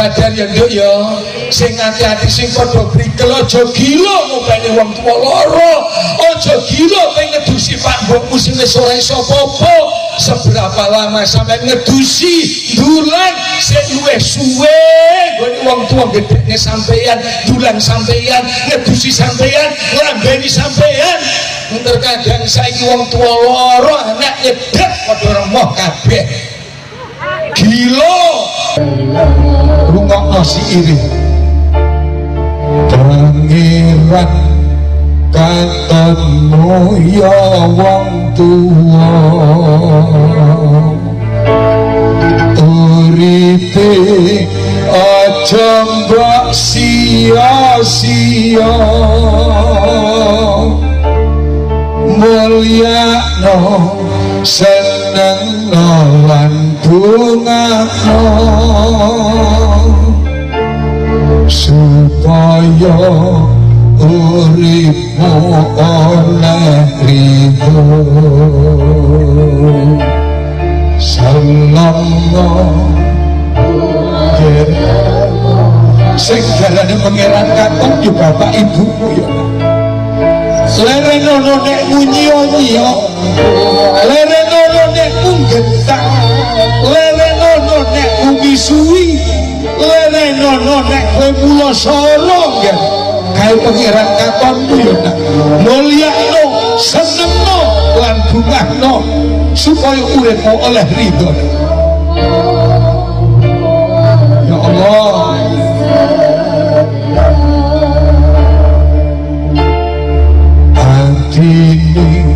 Sadar ya nduk ya, sing ati-ati sing padha brikel, aja gila ngopeni wong tuwa lara, aja gila pengen ngedusi pak mbokmu sing wis ora iso apa-apa. Seberapa lama sampai ngedusi dulan sing luwih suwe nggone wong tuwa gedhekne sampeyan, dulan sampeyan, ngedusi sampeyan, nglambeni sampeyan. Terkadang saiki wong tuwa lara, anak nyedek padha remoh kabeh. Gila. Rungokno siire. Pangeran katonmu ya wong tuwa, uripe aja mbok sia-sia, mulyakno, senengno lan bungakno, supaya uripmu oleh ridho. Sallallahu sing dalane Pangeran katon yo bapak ibumu ya. Lerenono nek munyi-nyiyo, lerenono nek munggetak, lerenono nek misuwi, lerenono nek kowe mulasara nggih. Kae Pangeran katonmu ya nak. Mulyakno, senengno lan bungahno supaya uripmu oleh ridho. Ya Allah. Atine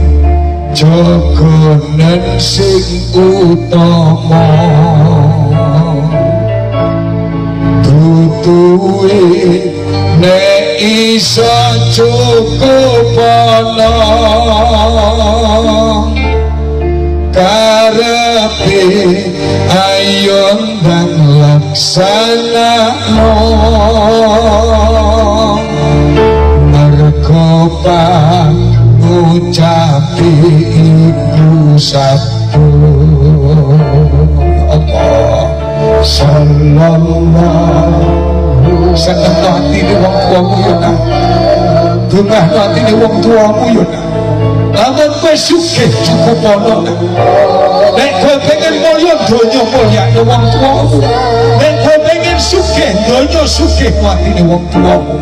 jogonen sing utama, butuhe nek iso cukup ana, karepe ayo ndang laksanakno, mergo pangucape iku sabdo. Allah sallallahu. Seneng atine wong tuamu ya nak, bungahno atine wong tuamu ya nak. Lamun kowe sugih cukup ana nak. Nek kowe pengen mulya donya, mulyakno wong tuamu. Nek kowe pengen sugih donya, sugih atine wong tuamu.